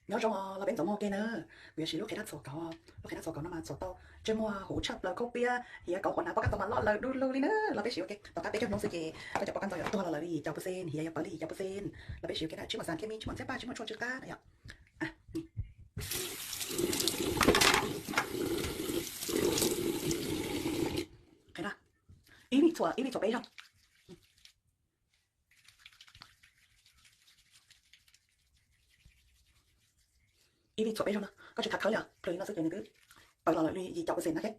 Nyob zoo los peb ntxuav muag ua ke na. Kuv yuav siv lub qhiav dab txhuam kauv, lub qhiav dab txhuam kauv no mas txhuam tau ntsej muag huv tshaj plaws, khaub piab, hiav kauv, qhuav hnav, poj kab ntxaug mas loj lawm du lug li na. Los peb siv ua ke, tom qab peb caug hnub xwb ces koj cov poj kab ntxaug yuav tuag los lawm li yim caum percent, hiav yuav pawv li yim caum percent. Los peb siv ua ke na, tsis muaj xas khe mi, tsis muaj ntxhiab paj, tsis muaj tshuaj tsw qab na yom. Qhiav dab, ib vij txhuam ib vij txhuam peb zaug. Ib vij txhuam peb zaug no, koj tsis thav khawb li os, plhws li no xwb ces nws twb pawv los lawm li yim caum percent no thiab.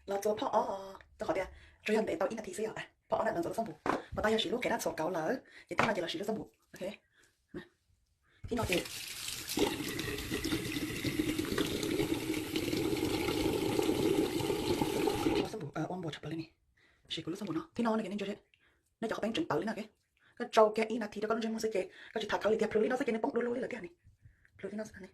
Los txuas phoj ob, rau qhov tias tsuas yog ntev tau ib nas this xwb yom. Phoj ob na, los ntxuav lub xab npum, mas tab yog siv lub qhiav dab txhuam kauv lawm ces thib no ces los siv lub xab npum. Thib no ces ua npua tshaj plaws li ne. Siv kuv lub xab npum no, thib no no ces nej ntsia, nej cov qhov peeb tseev tawv li no. Koj tsau kiag ib nas this rau koj lub ntsej muag xwb ces koj tsis thav khawb li tiag, plhws li no xwb ces nws poob du lug li lawm thiab ne. Plhws li no xwb.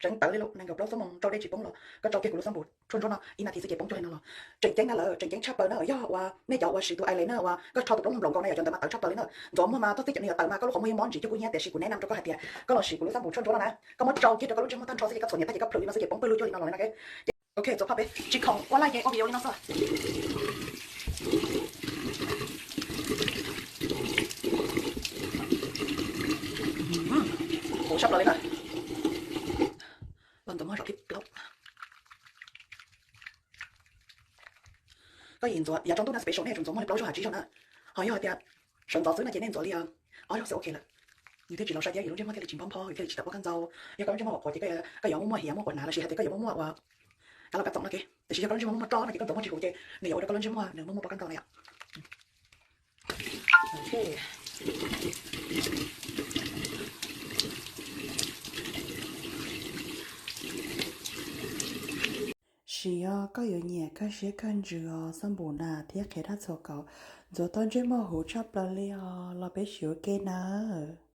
Tseev tawv li lawm, nees nkaum plaub xuab moos rau dej tsis poob los koj tsau kiag kuv lub xab npum tshuaj ntsuab no ib nas this xwb ces poob cuag li no los. Tseem ceeb na lawm, tseem ceeb tshaj plaws na, yog uas nej cov uas siv tus eyeliner uas koj rho tus plaub moog nplaum nkaus na yom, cov ntawd mas tawv tshaj plaws li na. Ntxuav muag mas txog twb cov no yuav tawv mas koj lub qhov muag yeej mob ntsis cuag kuv nyab, tab sis kuv nab nam rau koj hais tias koj los siv kuv lub xab npum tshuaj ntsuab no na. Koj muab tsau kiag rau koj lub ntsej muag tag nrho xwb ces koj txhuam niam tab ces koj plhws li no xwb ces poob pawg lug cuag li no los na. Ok, txuas phoj peb tsis khoom ua laj ces ua video li no xwb. Huv tshaj plaws li na. Los ntxuav muag zaum thib plaub. Koj yim ntxuav yav tsaus ntuj na, special nej yuav tsum ntxuav muag li plaub zaug hais tsib zaug na. Ho yog hais tias sawv ntxov xwb no ces nej ntxuav li ob zaug xwb ok lawm. Nws thiaj tsis laus sai thiab yus lub ntsej muag thiaj li tsis nphob nphob, yus thiaj li tsis tawm poj kab ntxaug. Yog koj lub ntsej muag huam qhuav ces koj yuav muaj muaj hiav muaj qhuav hnav lossis hais tias koj yuav muaj muaj ua kab los kab txoom no ke, tiam sis yog koj lub ntsej muag muaj muaj roj no ces koj ntxuav muag tsis huv ces nws yuav ua rau koj lub ntsej muag nws muaj muaj poj kab ntxaug na yom. Sis yog koj yuav nyiam kaj siab kaj ntsws os, xab npum na thiab qhiav dab txhuam kauv ntxuav tau ntsej muag huv tshaj plaws li os, los peb siv ua ke nawb.